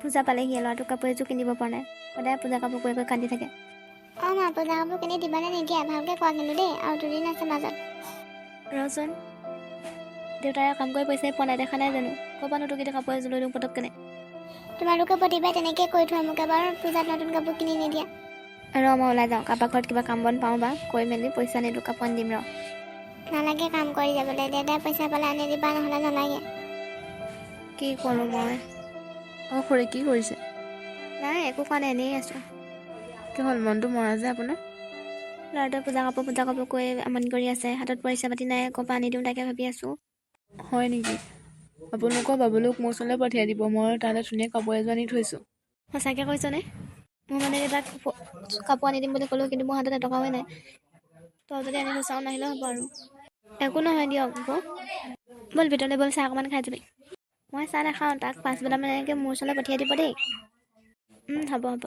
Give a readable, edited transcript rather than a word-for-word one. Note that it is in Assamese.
পূজা পালেহি, ল'ৰাটোক কাপোৰ এযোৰ কিনিব পৰা নাই। সদায় পূজা কাপোৰ কৈ কৈ কান্দি থাকে। অঁ মা, পূজা কাপোৰ কিনি দিবানে নিদিয়া? ভালকৈ কোৱা কিন্তু দেই, আৰু 2 দিন আছে মাজত। ৰচোন, দেউতাৰে কাম কৰি পইচাই পোৱা নাই, দেখা নাই জানো? ক'ৰপানো তোক এতিয়া কাপোৰ এযোৰ লৈ দিওঁ পটককেনে? তোমালোকে প্ৰতিবাৰে তেনেকৈ কৈ থোৱা মোক, এবাৰ পূজাত নতুন কাপোৰ কিনি নিদিয়া। ৰ, মই ওলাই যাওঁ। কাৰোবাৰ ঘৰত কিবা কাম বন পাওঁ বা কৰি মেলি পইচা নিদিওঁ, কাপোৰ আনি দিম ৰ। নালাগে কাম কৰি যাবলৈ। দেউতাই পইচা পালে আনি দিবা, নহ'লে নালাগে। কি কৰোঁ মই? অঁ খুৰী, কি কৰিছে? নাই, একো কোৱা নাই, এনেই আছোঁ। কি হ'ল, মনটো মৰা যে আপোনাৰ? ল'ৰাটোৱে পূজা কাপোৰ, পূজা কাপোৰ কৈ আমনি কৰি আছে। হাতত পইচা পাতি নাই, ক'ৰ পৰা আনি দিওঁ তাকে ভাবি আছোঁ। হয় নেকি? আপোনালোকৰ বাবলুক মোৰ ওচৰলৈ পঠিয়াই দিব। মই তালৈ ধুনীয়া কাপোৰ এযোৰ আনি থৈছোঁ। সঁচাকৈ কৈছনে? মোৰ মানে তাক কাপোৰ আনি দিম বুলি ক'লোঁ, কিন্তু মোৰ হাতত এটকাও নাই। তই যদি আনি থৈছ, নাহিলেও হ'ব আৰু। একো নহয় দিয়ক বৌ। ব'ল ভিতৰলৈ ব'ল, চাহ অকণমান খাই যাবি। মই চাহ নাখাওঁ। তাক পাছবেলা মানে এনেকৈ মোৰ ওচৰলৈ পঠিয়াই দিব দেই। হ'ব হ'ব।